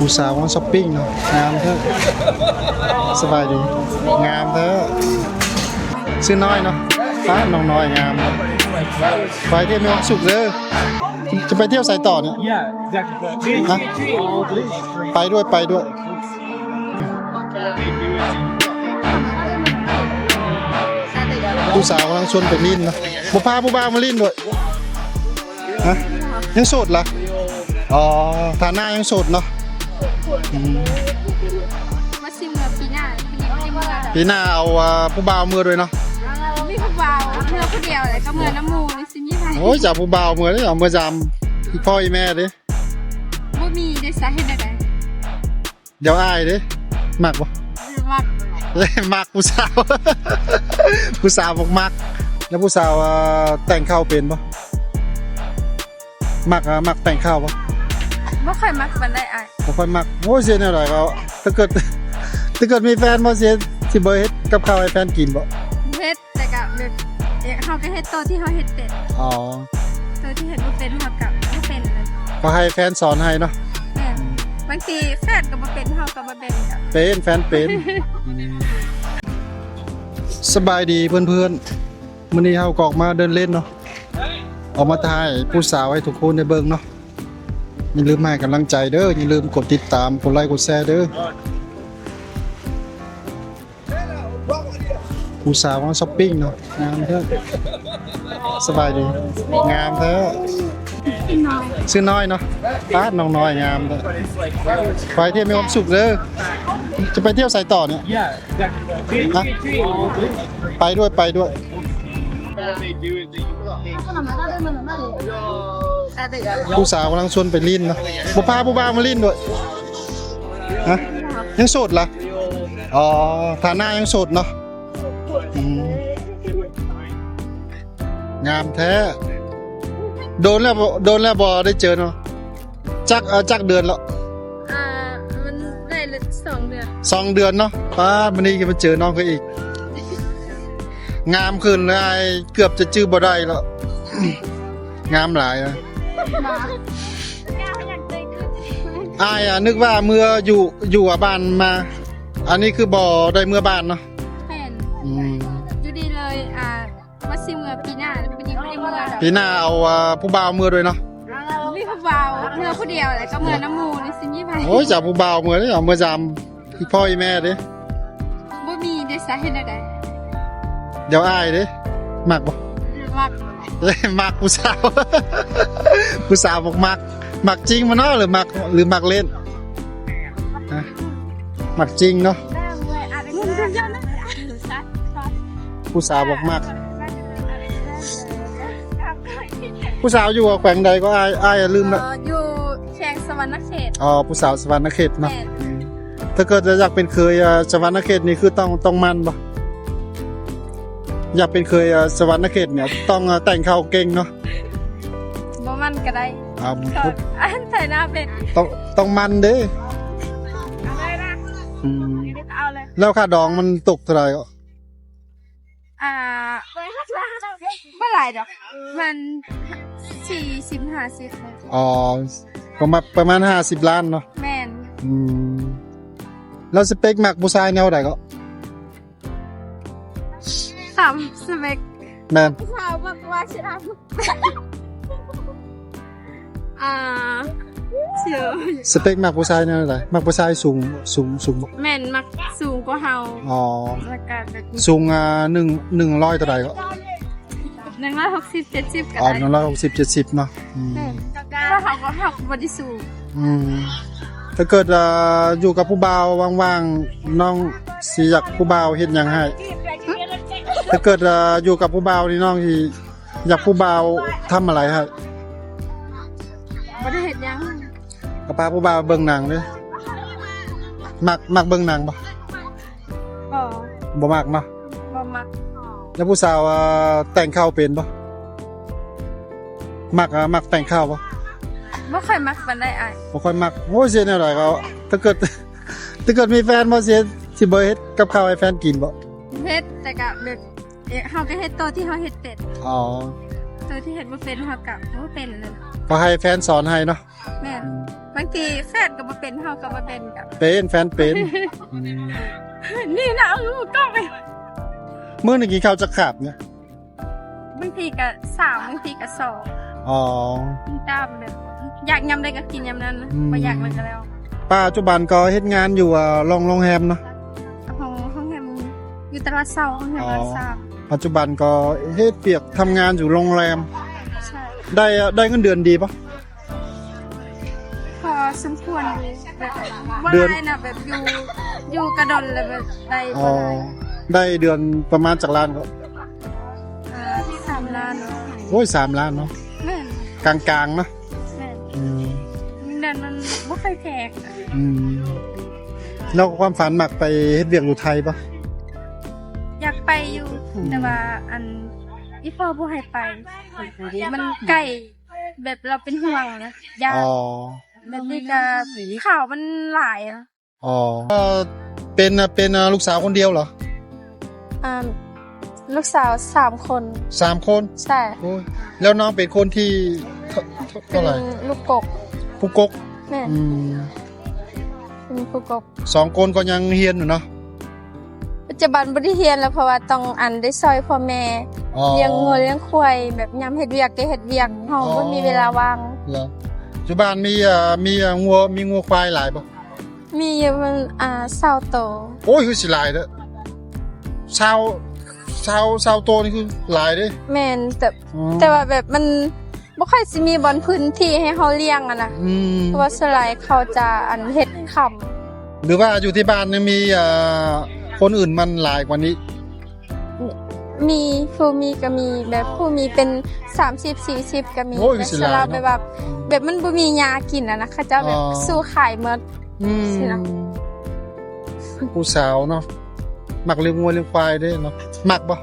ຜູ້ສາວກຳລັງຊັອບປິງເນາະ ງາມແທ້. ສະບາຍດີ. ງາມແທ້. ຊື່ນ້ອຍເນາະ. ປ້າ ນ້ອງນ້ອຍງາມ. ໄປທ່ຽວມີຄວາມສຸກເດີ. ຈະໄປທ່ຽວໃສຕໍ່ນີ້? ຮະ? ໄປດ້ວຍ ໄປດ້ວຍ. ຜູ້ສາວກຳລັງຊວນໄປຫຼິ້ນເນາະ. ບໍ່ພາຜູ້ບ່າວມາຫຼິ້ນດ້ວຍ? ຮະ? ຍັງໂສດລະ? ອໍ ຖານະຍັງໂສດເນາະ. ອືມ ວ່າຊິເມືອປີໜ້າ ປີນີ້ບໍ່ໄດ້ເມືອດອກ. ປີໜ້າເອົາ ອ່າ ຜູ້ບ່າວເມືອດ້ວຍເນາະ. ມີຜູ້ບ່າວເມືອຜູ້ດຽວ ແລ້ວກໍເມືອນຳໝູ່ ຊິມີໃຜ? ໂອ້ຍ ຈະເອົາຜູ້ບ່າວເມືອເດ້ ເອົາເມືອຢາມອີ່ພໍ່ອີ່ແມ່ເດ້. ບໍ່ມີເດ້ ສາເຮັດແນວໃດ? ດຽວອາຍເດ້. ມັກບໍ່? ມັກ. ມັກຜູ້ສາວ ຜູ້ສາວບໍ່ມັກ. ແລ້ວຜູ້ສາວ ອ່າ ແຕ່ງເຂົ້າເປັນບໍ່? ມັກ ອ່າ ມັກແຕ່ງເຂົ້າບໍ່? ບໍ່ຄ່ອຍມັກປານໃດອ້າຍ. ບໍ່ຄ່ອຍມັກ. ໂອ້ຍ ຊິເຮັດແນວໃດກໍ ຖ້າເກີດ ຖ້າເກີດມີແຟນບໍ່ ຊິ ຊິບໍ່ເຮັດກັບເຂົ້າໃຫ້ແຟນກິນບໍ່? ເຮັດ ແຕ່ກະແບບ ເອີ ເຮົາກະເຮັດໂຕທີ່ເຮົາເຮັດເປັນ. ອໍ ໂຕທີ່ເຮັດບໍ່ເປັນເຮົາກະບໍ່ເປັນ. ກໍໃຫ້ແຟນສອນໃຫ້ເນາະ. ແມ່ນ. ບາງທີແຟນກະບໍ່ເປັນ ເຮົາກະບໍ່ເປັນ. ເປັນ ແຟນເປັນ. ສະບາຍດີເພື່ອນໆ. ມື້ນີ້ເຮົາກໍອອກມາເດີນເລ່ນເນາະ. ອອກມາຖ່າຍຜູ້ສາວໃຫ້ທຸກຄົນໄດ້ເບິ່ງເນາະ. ຢ່າລືມໃຫ້ກຳລັງໃຈເດີ. ຢ່າລືມກົດຕິດຕາມ ກົດໄລ ກົດແຊເດີ. ຜູ້ສາວກຳລັງຊັອບປິງເນາະ. ງາມແທ້. ສະບາຍດີ. ງາມແທ້. ຊື່ນ້ອຍເນາະ. ປ້າ ນ້ອງນ້ອຍງາມແທ້. ໄປທ່ຽວມີຄວາມສຸກເດີ. ຈະໄປທ່ຽວໃສຕໍ່ນີ້? ຮະ? ໄປດ້ວຍ ໄປດ້ວຍ. ຜູ້ສາວກຳລັງຊວນໄປຫຼິ້ນເນາະ. ບໍ່ພາຜູ້ບ່າວມາຫຼິ້ນດ້ວຍ? ຮະ? ຍັງໂສດລະ? ອໍ ຖານະຍັງໂສດເນາະ. ອືມ ງາມແທ້. ໂດນແລ້ວບໍ່ ໂດນແລ້ວບໍ່ໄດ້ເຈີເນາະ? ຈັກ ເອີ ຈັກເດືອນແລ້ວ? ອ່າ ມັນໄດ້ສອງເດືອນ. ສອງເດືອນເນາະ. ປ້າ ມື້ນີ້ກໍມາເຈີນ້ອງເຂົາອີກ. ງາມຂຶ້ນເລີຍ ອ້າຍເກືອບຈະຈື່ບໍ່ໄດ້ແລ້ວ. ງາມຫຼາຍ. ອ້າຍນຶກວ່າເມືອຢູ່ ຢູ່ບ້ານມາ. ອັນນີ້ຄືບໍ່ໄດ້ເມືອບ້ານເນາະ. ແມ່ນ. ອືມ ຢູ່ດີເລີຍ ອ່າ ວ່າຊິເມືອປີໜ້າ ປີນີ້ບໍ່ໄດ້ເມືອດອກ. ປີໜ້າເອົາ ອ່າ ຜູ້ບ່າວເມືອດ້ວຍເນາະ. ມີຜູ້ບ່າວເມືອຜູ້ດຽວ ແລ້ວກໍເມືອນຳໝູ່ ຊິມີໃຜ? ໂອ້ຍ ຈະເອົາຜູ້ບ່າວເມືອເດ້ ເອົາເມືອຢາມອີ່ພໍ່ອີ່ແມ່ເດ້. ບໍ່ມີເດ້ ສາເຮັດແນວໃດ? ດຽວອາຍເດ້. ມັກບໍ່? ມັກ. ມັກຜູ້ສາວ ຜູ້ສາວບໍ່ມັກ. ມັກຈິງບໍ່ເນາະ ຫຼືມັກ ຫຼືມັກຫຼິ້ນ? ຮະ? ມັກຈິງເນາະ. ຜູ້ສາວບໍ່ມັກ. ຜູ້ສາວຢູ່ແຂວງໃດກໍ ອ້າຍ ອ້າຍລືມລະ. ເອີ ຢູ່ແຂວງສະຫວັນນະເຂດ. ອໍ ຜູ້ສາວສະຫວັນນະເຂດເນາະ. ແມ່ນ. ອືມ ຖ້າເກີດວ່າຢາກເປັນເຂີຍ ເອີ ສະຫວັນນະເຂດນີ້ ຄືຕ້ອງ ຕ້ອງໝັ່ນບໍ່? ຢາກເປັນເຂີຍ ເອີ ສະຫວັນນະເຂດນີ້ ຕ້ອງ ເອີ ແຕ່ງເຂົ້າເກັ່ງເນາະ. ບໍ່ໝັ່ນກໍໄດ້. ອ່າ ໄຖນາເປັນ. ຕ້ອງ ຕ້ອງໝັ່ນເດ້. ອືມ ແລ້ວຄ່າດອງມັນຕົກເທົ່າໃດ? ອ່າ ບໍ່ຫຼາຍດອກ ມັນສີ່ສິບ ຫ້າສິບ. ອໍ ປະມານ ປະມານຫ້າສິບລ້ານເນາະ. ແມ່ນ. ອືມ ແລ້ວສະເປັກມັກຜູ້ຊາຍແນວໃດກໍ? ສາມສະເປັກ. ແມ່ນ. ຜູ້ສາວມັກວ່າຊິດຳ. ອ່າ ສະເປັກມັກຜູ້ຊາຍແນວໃດ? ມັກຜູ້ຊາຍສູງ ສູງ ສູງບໍ່? ແມ່ນ ມັກສູງກວ່າເຮົາ. ອໍ ແລ້ວກະແບບ ສູງ ອ່າ ໜຶ່ງ ໜຶ່ງຮ້ອຍເທົ່າໃດກໍ? ໜຶ່ງຮ້ອຍຫົກສິບ ເຈັດສິບກໍໄດ້. ອໍ ໜຶ່ງຮ້ອຍຫົກສິບ ເຈັດສິບເນາະ. ອືມ ແມ່ນ ແຕ່ເຮົາກໍ ເຮົາກໍບໍ່ໄດ້ສູງ. ອືມ ຖ້າເກີດ ອ່າ ຢູ່ກັບຜູ້ບ່າວວ່າງໆ ນ້ອງຊິຢາກຜູ້ບ່າວເຮັດຫຍັງໃຫ້? ຖ້າເກີດ ອ່າ ຢູ່ກັບຜູ້ບ່າວນີ້ ນ້ອງຊິ ຢາກຜູ້ບ່າວທຳອະໄລໃຫ້? ບໍ່ໄດ້ເຮັດຫຍັງ. ກໍພາຜູ້ບ່າວເບິ່ງໜັງເດ້. ມັກ ມັກເບິ່ງໜັງບໍ່? ບໍ່. ບໍ່ມັກເນາະ. ບໍ່ມັກ. ແລ້ວຜູ້ສາວ ອ່າ ແຕ່ງເຂົ້າເປັນບໍ່? ມັກ ອ່າ ມັກແຕ່ງເຂົ້າບໍ່? ບໍ່ຄ່ອຍມັກປານໃດອ້າຍ. ບໍ່ຄ່ອຍມັກ. ໂອ້ຍ ຊິເຮັດແນວໃດກໍ ຖ້າເກີດ ຖ້າເກີດມີແຟນບໍ່ ຊິ ຊິບໍ່ເຮັດກັບເຂົ້າໃຫ້ແຟນກິນບໍ່? ເຮັດ ແຕ່ກະແບບ ເອີ ເຮົາກະເຮັດໂຕທີ່ເຮົາເຮັດເປັນ. ອໍ ໂຕທີ່ເຮັດບໍ່ເປັນເຮົາກະບໍ່ເປັນ. ກໍໃຫ້ແຟນສອນໃຫ້ເນາະ. ແມ່ນ. ບາງທີແຟນກໍບໍ່ເປັນ ເຮົາກໍບໍ່ເປັນ ກໍເປັນ ແຟນເປັນ. ອືມ ນີ້ນະ ເອົາກ້ອງໄປ. ມື້ໜຶ່ງກິນເຂົ້າຈັກຄາບນະ? ບາງທີກໍສາມ ບາງທີກໍສອງ. ອໍ ກິນຕາມແບບ ຢາກຍາມໃດກໍກິນຍາມນັ້ນ. ອືມ ບໍ່ຢາກແລ້ວກໍແລ້ວ. ປັດຈຸບັນກໍເຮັດງານຢູ່ ເອີ ໂຮງ ໂຮງແຮມເນາະ? ໂຮງ ໂຮງແຮມຢູ່ຕະຫຼາດເຊົ້າ ໂຮງແຮມຕະຫຼາດເຊົ້າ. ປັດຈຸບັນກໍເຮັດວຽກທຳງານຢູ່ໂຮງແຮມ. ໃຊ່. ໄດ້ ໄດ້ເງິນເດືອນດີບໍ່? ພໍສົມຄວນຢູ່ ແບບບໍ່ຫຼາຍນະ ແບບຢູ່ ຢູ່ກະດົນແລ້ວແບບໄດ້ບໍ່ຫຼາຍ. ອໍ ໄດ້ເດືອນປະມານຈັກລ້ານກໍ? ອ່າ ສາມລ້ານ. ໂອ້ຍ ສາມລ້ານເນາະ. ແມ່ນ. ກາງໆເນາະ. ແມ່ນ. ອືມ ເງິນເດືອນມັນບໍ່ຄ່ອຍແພງ. ອືມ ແລ້ວຄວາມຝັນມັກໄປເຮັດວຽກຢູ່ໄທບໍ່? ຢາກໄປຢູ່ ອືມ ແຕ່ວ່າອັນ ອີ່ພໍ່ບໍ່ໃຫ້ໄປ ມັນໄກ. ແບບລາວເປັນຫ່ວງນະ ຢ້ານ. ອໍ ແບບນີ້ກໍຂ່າວມັນຫຼາຍນະ. ອໍ ເປັນ ເປັນລູກສາວຄົນດຽວເຫລອ? ອ່າ ລູກສາວສາມຄົນ. ສາມຄົນ? ໃຊ່. ໂອ້ຍ ແລ້ວນ້ອງເປັນຄົນທີເທົ່າ ເທົ່າ ເທົ່າໃດ? ເປັນລູກກົກ. ຜູ້ກົກ? ແມ່ນ. ອືມ ເປັນຜູ້ກົກ. ສອງຄົນກໍຍັງຮຽນຢູ່ເນາະ? ປັດຈຸບັນບໍ່ໄດ້ຮຽນແລ້ວ ເພາະວ່າຕ້ອງ ອັນ ໄດ້ຊ່ອຍພໍ່ແມ່ ອໍ ລ້ຽງງົວລ້ຽງຄວາຍ ແບບຍາມເຮັດວຽກກໍເຮັດວຽກ ເຮົາ ອໍ ບໍ່ມີເວລາວ່າງ. ເຫລອ? ຈຸບັນມີ ເອີ ມີງົວ ມີງົວຄວາຍຫຼາຍບໍ່? ມີຢູ່ປະມານ ອ່າ ຊາວໂຕ. ໂອ້ຍ ຄືຊິຫຼາຍເດີ້ ຊາວ ຊາວ ຊາວໂຕນີ້ຄືຫຼາຍເດ້. ແມ່ນ ແຕ່ ອືມ ແຕ່ວ່າແບບມັນ ບໍ່ຄ່ອຍຊິມີບ່ອນພື້ນທີ່ໃຫ້ເຮົາລ້ຽງຫັ້ນນະ. ອືມ ເພາະວ່າສ່ວນຫຼາຍເຂົາຈະ ອັນ ເຮັດຄ້ຳ. ຫຼືວ່າຢູ່ທີ່ບ້ານຍັງມີ ເອີ ຄົນອື່ນມັນຫຼາຍກວ່ານີ້? ມີ ຜູ້ມີກໍມີ ແບບ ອໍ ຜູ້ມີເປັນສາມສິບ ສີ່ສິບກໍມີ. ໂອ້ຍ ແບບ ຄືຊິຫຼາຍເນາະ. ແບບວ່າ ອືມ ແບບມັນບໍ່ມີຫຍ້າກິນຫັ້ນນະ ເຂົາເຈົ້າແບບ ອໍ ສູ້ຂາຍໝົດ. ອືມ ຊີ້ນະ. ຜູ້ສາວເນາະ ມັກລ້ຽງງົວລ້ຽງຄວາຍເດ້ເນາະ ມັກບໍ່?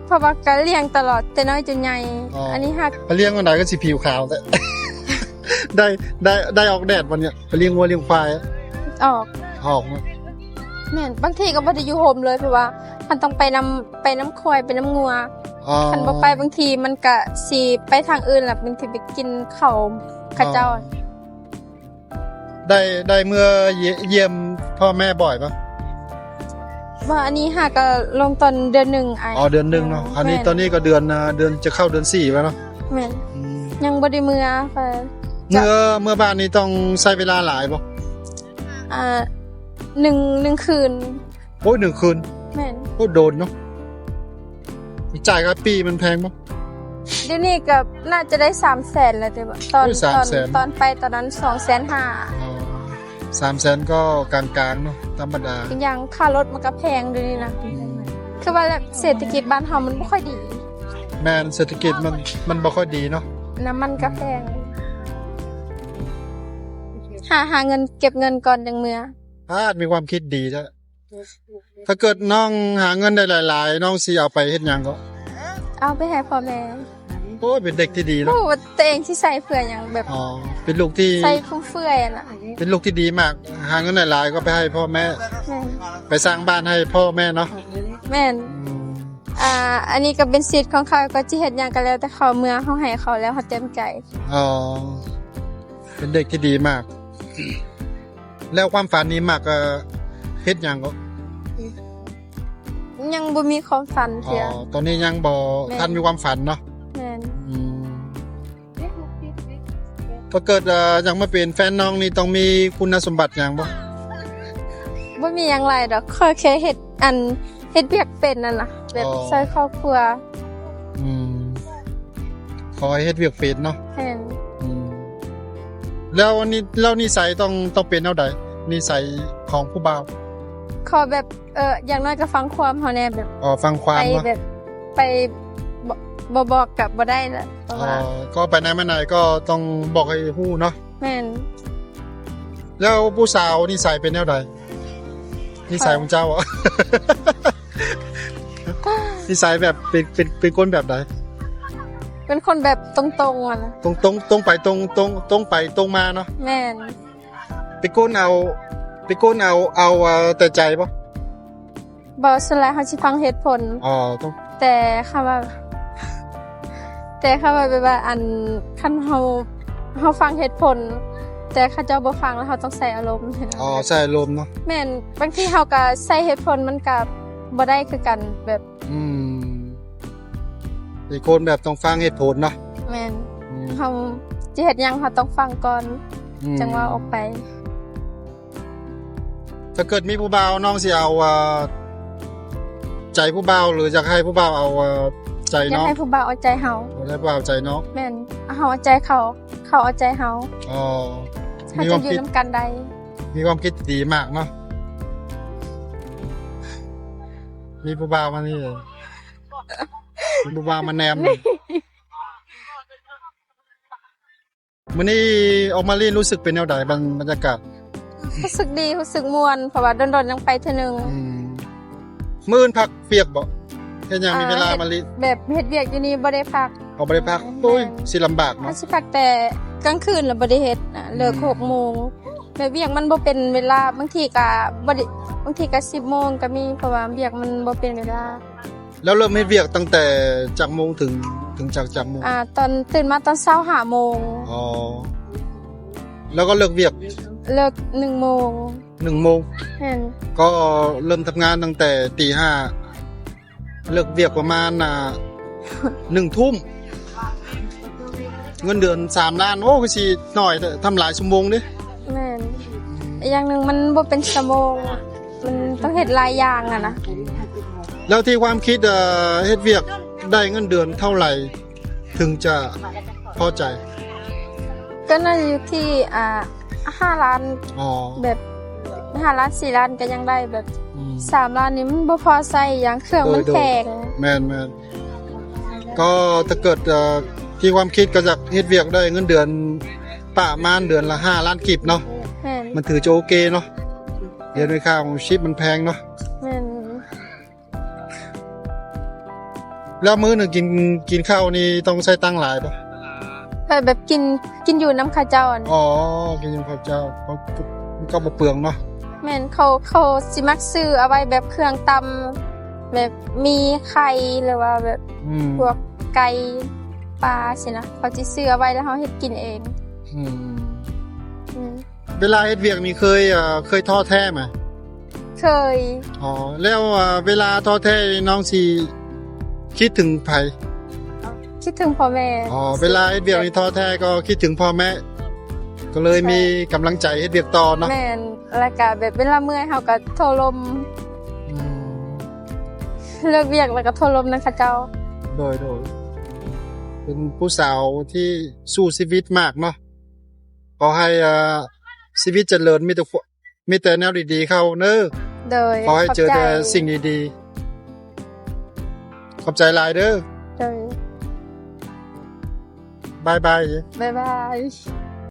ເພາະວ່າກໍລ້ຽງຕະຫຼອດແຕ່ນ້ອຍຈົນໃຫຍ່. ອໍ ອັນນີ້ຫາກ ໄປລ້ຽງອັນໃດກໍຊິຜິວຂາວແທ້. ໄດ້ ໄດ້ ໄດ້ອອກແດດບໍ່ນີ້ ໄປລ້ຽງງົວລ້ຽງຄວາຍ? ອອກ ອອກເນາະ. ແມ່ນ ບາງທີກໍບໍ່ໄດ້ຢູ່ໂຮມເລີຍ ເພາະວ່າມັນຕ້ອງໄປນຳ ໄປນຳຄວາຍ ໄປນຳງົວ. ອໍ ຄັນບໍ່ໄປ ບາງທີມັນກໍຊິໄປທາງອື່ນ ແລ້ວບາງທີໄປກິນເຂົ້າເຂົາເຈົ້າ. ອໍ ໄດ້ ໄດ້ເມືອຢ້ຽມ ຢ້ຽມພໍ່ແມ່ບ່ອຍບໍ່? ບໍ່ ອັນນີ້ຫາກໍລົງຕອນເດືອນໜຶ່ງອ້າຍ. ອໍ ເດືອນໜຶ່ງເນາະ. ອັນນີ້ ແມ່ນ ຕອນນີ້ກໍເດືອນ ອ່າ ເດືອນ ຈະເຂົ້າເດືອນສີ່ແລ້ວເນາະ. ແມ່ນ. ອືມ ຍັງບໍ່ໄດ້ເມືອ. ເມືອ ເມືອບ້ານນີ້ຕ້ອງໃຊ້ເວລາຫຼາຍບໍ່? ອ່າ ໜຶ່ງ ໜຶ່ງຄືນ. ໂອ້ຍ ໜຶ່ງຄືນ. ແມ່ນ. ໂອ້ຍ ໂດນເນາະ. ຈ່າຍຄ່າປີ້ມັນແພງບໍ່? ດຽວນີ້ກໍໜ້າຈະໄດ້ສາມແສນແລ້ວເດ້. ຕອນ ໂອ້ຍ ສາມແສນ ຕອນ ຕອນໄປຕອນນັ້ນສອງແສນຫ້າ. ອໍ ສາມແສນກໍກາງໆເນາະ ທຳມະດາ. ອີກຢ່າງຄ່າລົດມັນກໍແພງດຽວນີ້ນະ. ອືມ ຄືວ່າແບບເສດຖະກິດບ້ານເຮົາມັນບໍ່ຄ່ອຍດີ. ແມ່ນ ເສດຖະກິດມັນ ມັນບໍ່ຄ່ອຍດີເນາະ. ນ້ຳມັນກໍແພງ. ອືມ ຫາ ຫາເງິນ ເກັບເງິນກ່ອນຈັ່ງເມືອ. ອາດມີຄວາມຄິດດີແທ້. ຖ້າເກີດນ້ອງຫາເງິນໄດ້ຫຼາຍໆ ນ້ອງຊິເອົາໄປເຮັດຫຍັງກໍ? ເອົາໄປໃຫ້ພໍ່ແມ່. ໂອ້ຍ ເປັນເດັກທີ່ດີເນາະ. ບໍ່ຮູ້ວ່າຕົວເອງຊິໃຊ້ເພື່ອຫຍັງ ແບບ ອໍ ເປັນລູກທີ່ ໃຊ້ຟຸມເຟືອຍນະ. ເປັນລູກທີ່ດີມາກ ຫາເງິນໄດ້ຫຼາຍກໍໄປໃຫ້ພໍ່ແມ່. ແມ່ນ. ໄປສ້າງບ້ານໃຫ້ພໍ່ແມ່ເນາະ. ແມ່ນ. ອືມ ອ່າ ອັນນີ້ກໍເປັນສິດຂອງເຂົາ ກໍຊິເຮັດຫຍັງກໍແລ້ວແຕ່ເຂົາ ເມື່ອເຮົາໃຫ້ເຂົາແລ້ວ ເຮົາເຕັມໃຈ. ອໍ ເປັນເດັກທີ່ດີມາກ. ແລ້ວຄວາມຝັນນີ້ມັກ ເອີ ເຮັດຫຍັງກໍ? ຍັງບໍ່ມີຄວາມຝັນເທື່ອ. ອໍ ຕອນນີ້ຍັງບໍ່ ແມ່ນ ທັນມີຄວາມຝັນເນາະ. ແມ່ນ. ອືມ ຖ້າເກີດ ເອີ ຢາກມາເປັນແຟນນ້ອງນີ້ ຕ້ອງມີຄຸນນະສົມບັດຫຍັງບໍ່? ບໍ່ມີຫຍັງຫຼາຍດອກ ຂໍແຄ່ເຮັດ ອັນ ເຮັດວຽກເປັນຫັ້ນນະ ແບບ ອໍ ຊ່ອຍຄອບຄົວ. ອືມ ຂໍໃຫ້ເຮັດວຽກເປັນເນາະ. ແມ່ນ. ອືມ ແລ້ວນີ້ ແລ້ວນິໄສຕ້ອງ ຕ້ອງເປັນແນວໃດ? ນິໄສຂອງຜູ້ບ່າວ ຂໍແບບ ເອີ ຢ່າງໜ້ອຍກໍຟັງຄວາມເຮົາແດ່ ແບບ ອໍ ຟັງຄວາມເນາະ. ໄປແບບ ໄປ ບໍ່ ບໍ່ບອກກໍບໍ່ໄດ້ລະ ເພາະວ່າ ອໍ ກໍໄປໃນມາໃນກໍຕ້ອງບອກໃຫ້ຮູ້ເນາະ. ແມ່ນ. ແລ້ວຜູ້ສາວນິໄສເປັນແນວໃດ? ນິໄສຂອງເຈົ້າ ນິໄສແບບເປັນ ເປັນ ເປັນຄົນແບບໃດ? ເປັນຄົນແບບຕົງໆ ຫັ້ນນະ. ຕົງ ຕົງ ຕົງໄປຕົງ ຕົງ ຕົງໄປຕົງມາເນາະ. ແມ່ນ. ເປັນຄົນເອົາ ເປັນຄົນເອົາ ເອົາ ເອົາແຕ່ໃຈບໍ່? ບໍ່ ສ່ວນຫຼາຍເຮົາຊິຟັງເຫດຜົນ. ອໍ ຕ້ອງ ແຕ່ຄຳວ່າ ແຕ່ຄຳວ່າແບບວ່າ ອັນ ຄັນເຮົາ ເຮົາຟັງເຫດຜົນ ແຕ່ເຂົາເຈົ້າບໍ່ຟັງ ແລ້ວເຮົາຕ້ອງໃຊ້ອາລົມ. ອໍ ໃຊ້ອາລົມເນາະ. ແມ່ນ, ບາງທີເຮົາກໍໃຊ້ເຫດຜົນ ມັນກໍບໍ່ໄດ້ຄືກັນ ແບບ ອືມ ເປັນຄົນແບບຕ້ອງຟັງເຫດຜົນເນາະ. ແມ່ນ. ອືມ ເຮົາຈະເຮັດຫຍັງ ເຮົາຕ້ອງຟັງກ່ອນ ອືມ ຈັ່ງເວົ້າອອກໄປ. ຖ້າເກີດມີຜູ້ບ່າວ ນ້ອງຊິເອົາ ເອີ ໃຈຜູ້ບ່າວ ຫຼືຢາກໃຫ້ຜູ້ບ່າວເອົາ ເອີ ໃຈນ້ອງ? ຢາກໃຫ້ຜູ້ບ່າວເອົາໃຈເຮົາ. ຢາກໃຫ້ຜູ້ບ່າວເອົາໃຈນ້ອງ. ແມ່ນ, ເຮົາເອົາໃຈເຂົາ ເຂົາເອົາໃຈເຮົາ. ອໍ ເຮົາຈະຢູ່ນຳກັນໄດ້. ມີຄວາມຄິດ ມີຄວາມຄິດທີ່ດີມາກເນາະ. ມີຜູ້ບ່າວມານີ້ ມີຜູ້ບ່າວມາແນມ. ມື້ນີ້ອອກມາຫຼິ້ນ ຮູ້ສຶກເປັນແນວໃດ ບັນ ບັນຍາກາດ? ຮູ້ສຶກດີ ຮູ້ສຶກມ່ວນ ເພາະວ່າດົນໆຍັງໄປເທື່ອໜຶ່ງ. ອືມ ມື້ອື່ນພັກວຽກບໍ່? ເຮັດຫຍັງ ມີເວລາມາຫຼິ້ນ? ແບບເຮັດວຽກຢູ່ນີ້ບໍ່ໄດ້ພັກ. ອໍ ບໍ່ໄດ້ພັກ. ແມ່ນ. ໂອ້ຍ ຊິລຳບາກເນາະ. ເຮົາຊິພັກແຕ່ກາງຄືນ ແລ້ວບໍ່ໄດ້ເຮັດນະ. ອືມ ເລີກຫົກໂມງ ແບບວຽກມັນບໍ່ເປັນເວລາ. ບາງທີກໍບໍ່ໄດ້ ບາງທີກໍສິບໂມງກໍມີ ເພາະວ່າວຽກມັນບໍ່ເປັນເວລາ. ແລ້ວເລີ່ມເຮັດວຽກຕັ້ງແຕ່ຈັກໂມງເຖິງ ເຖິງຈັກ ຈັກໂມງ? ອ່າ ຕອນ ຕື່ນມາຕອນເຊົ້າຫ້າໂມງ. ອໍ ແລ້ວກໍເລີກວຽກ? ເລີກໜຶ່ງໂມງ. ໜຶ່ງໂມງ. ແມ່ນ. ກໍເລີ່ມທຳງານຕັ້ງແຕ່ຕີຫ້າ ເລີກວຽກປະມານ ອ່າ ໜຶ່ງທຸ່ມ. ເງິນເດືອນສາມລ້ານ ໂອ້ ຄືຊິໜ້ອຍແທ້ ທຳຫຼາຍຊົ່ວໂມງເດ້. ແມ່ນ. ອີກຢ່າງໜຶ່ງມັນບໍ່ເປັນຊົ່ວໂມງ ມັນຕ້ອງເຮັດຫຼາຍຢ່າງຫັ້ນນະ. ແລ້ວທີ່ຄວາມຄິດ ເອີ ເຮັດວຽກໄດ້ເງິນເດືອນເທົ່າໃດເຖິງຈະພໍໃຈ? ກໍໜ້າຢູ່ທີ່ ອ່າ ຫ້າລ້ານ. ອໍ ແບບຫ້າລ້ານ ສີ່ລ້ານກໍຍັງໄດ້. ແບບ ອືມ ສາມລ້ານນີ້ມັນບໍ່ພໍໃຊ້ ຢ່າງເຄື່ອງມັນແພງ. ໂດຍ ໂດຍ. ແມ່ນໆ. ກໍຖ້າເກີດ ເອີ ທີ່ຄວາມຄິດກໍຢາກເຮັດວຽກໄດ້ເງິນເດືອນປະມານເດືອນລະຫ້າລ້ານກີບເນາະ. ແມ່ນ. ມັນຖືຈະໂອເຄເນາະ. ດຽວນີ້ຄ່າຂອງຊີບມັນແພງເນາະ. ແມ່ນ. ແລ້ວມື້ໜຶ່ງກິນ ກິນເຂົ້ານີ້ຕ້ອງໃຊ້ຕັງຫຼາຍບໍ່? ແບບ ແບບກິນ ກິນຢູ່ນຳເຂົາເຈົ້າ. ອໍ ກິນຢູ່ເຂົາເຈົ້າ ມັນກໍບໍ່ເປືອງເນາະ. ແມ່ນ. ເຂົາ ເຂົາຊິມັກຊື້ເອົາໄວ້ແບບເຄື່ອງຕຳ ແບບໝີ່ ໄຂ່ ຫຼືວ່າແບບ ອືມ ພວກໄກ່ ປາຊີ້ນະ ເຂົາຊິຊື້ເອົາໄວ້ ແລ້ວເຮົາເຮັດກິນເອງ. ອືມ ອືມ. ເວລາເຮັດວຽກນີ້ເຄີຍ ເອີ ເຄີຍທໍ້ແທ້ໄໝ? ເຄີຍ. ອໍ ແລ້ວ ເອີ ເວລາທໍ້ແທ້ນີ້ນ້ອງຊິຄິດເຖິງໃຜ? ຄິດເຖິງພໍ່ແມ່. ອໍ ເວລາເຮັດວຽກນີ້ທໍ້ແທ້ກໍຄິດເຖິງພໍ່ແມ່ ກໍເລີຍມີກຳລັງໃຈເຮັດວຽກຕໍ່ເນາະ. ແມ່ນ. ແລ້ວກະແບບເວລາເມື່ອຍເຮົາກະໂທລົມ. ອືມ ເລີກວຽກແລ້ວກະໂທລົມນຳເຂົາເຈົ້າ. ໂດຍ ໂດຍ. ເປັນຜູ້ສາວທີ່ສູ້ຊີວິດມາກເນາະ. ຂໍໃຫ້ ເອີ ຊີວິດຈະເລີນ ມີແຕ່ ມີແຕ່ແນວດີໆເຂົ້າເດີ. ໂດຍ. ຂໍໃຫ້ເຈີແຕ່ ຂອບໃຈ ສິ່ງດີໆ. ຂອບໃຈຫຼາຍເດີ. ໂດຍ. ບາຍບາຍ. ບາຍບາຍ.